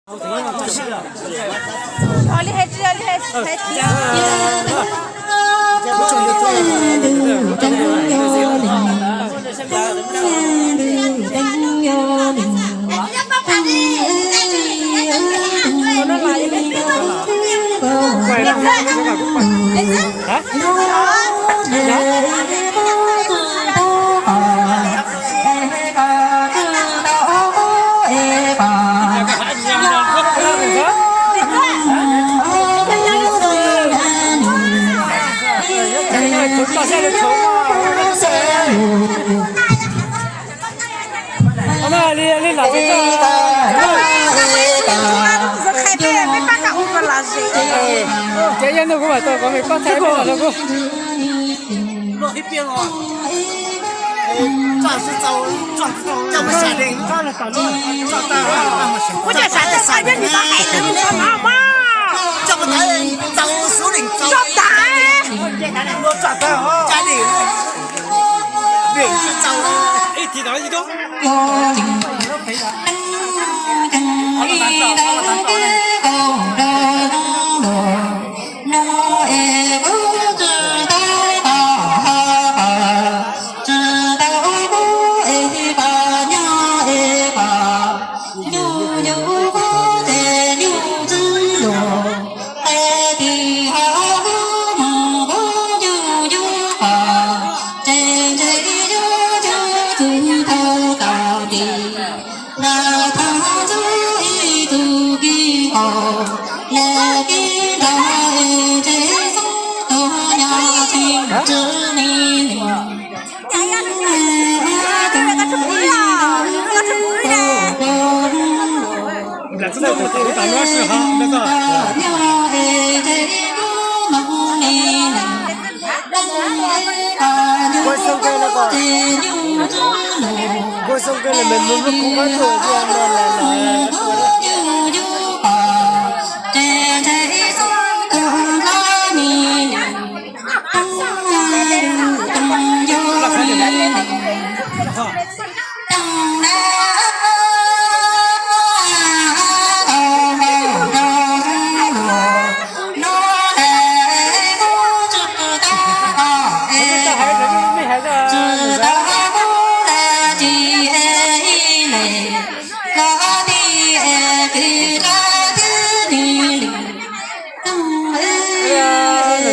Ua li hais tsis, ua li hais tsis. Li, li lam, ces yog nej kuv mam tau kom me pab thaij los kuv. Ua cas xav tau nyob nws tau hais lawm nws tau no mas. Tso tas. Ib tib tau ib tug.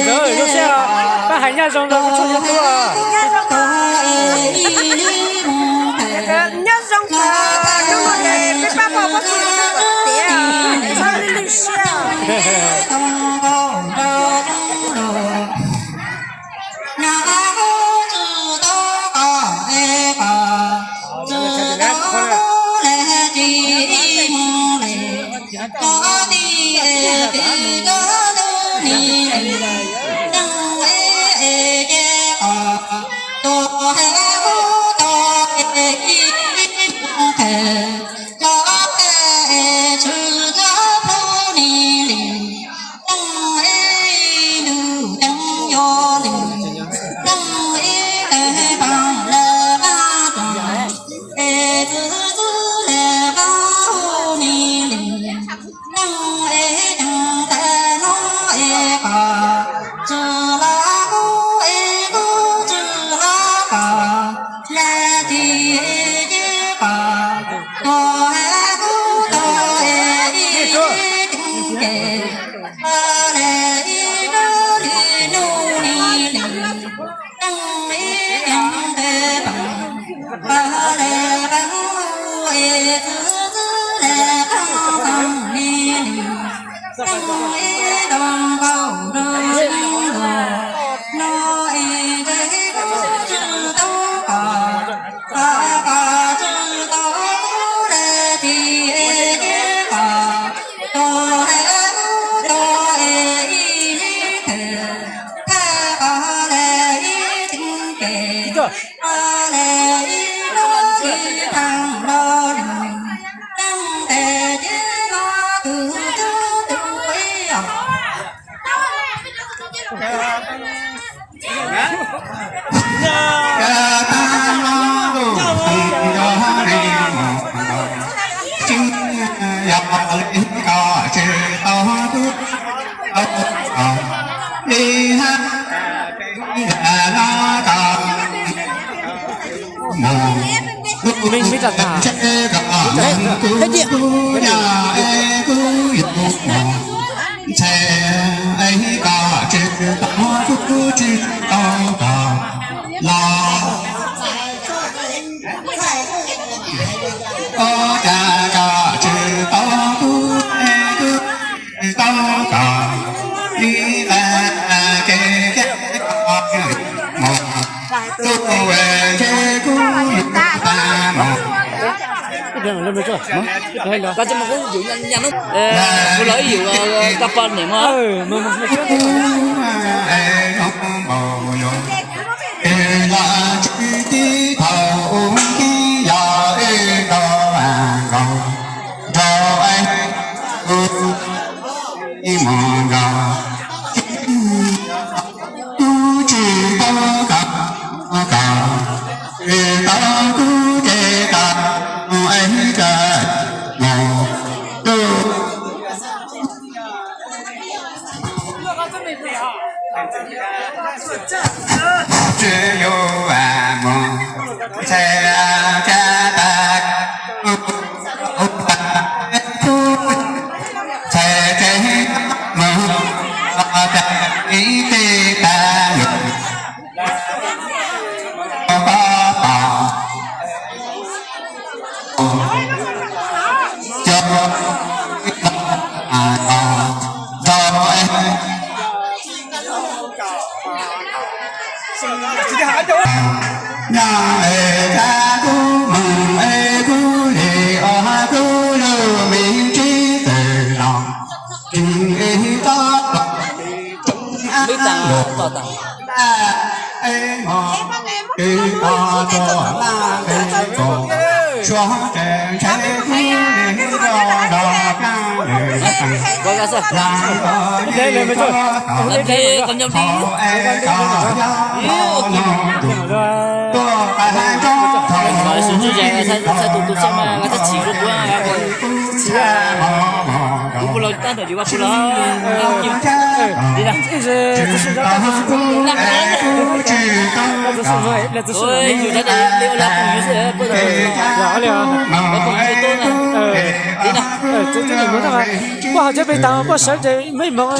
Ntxawm, zoo siab, koj hais nyob zoo rau kuv tsoom YouTube. Nyob zoo, hnub no ces peb pab pog pab tug tiav, txhob lwj lwj siab. Koj tsis tau kub tau kom li hab los koj mus, kub ntshe koj mus kub yog es kub yus mus ntshe, es koj tsis tau kub tsis tau kom los. Ua cas koj tsis tau kub es kub tsis tau kom li, es kev kev koj mus, kub ntshe kub yus tag mus. Kuv los ib yam koj poj niam mog. Es los tsis tib thaum ub kib yog es tau nkaus rau es mus nkaus, kub tsis tau kom, kom tsis tau kub ces tau es koj mus, kub tsis yus mus ntshe kab tas kub ntshe tsev mus los cas ib teg tas lawm. Koj tos cov ib los tos nyob es kab kub mus es kub li os kub lub me ntsis txawm los tseem es tos tseem ab lus es hmo es koj tuaj laj nqe kaum suav tseem ntshe kub li roj los kab lwm teem las los yeej txhob tos thaum es koj yog los nug tus tuaj qab nroj thaum ub tsis tau los es kub tsis hmo hmo nkaus tsis tau thaum ub tsis tau es kub tsis tau Puab hais cov peb taag puab sawv ces mej moog.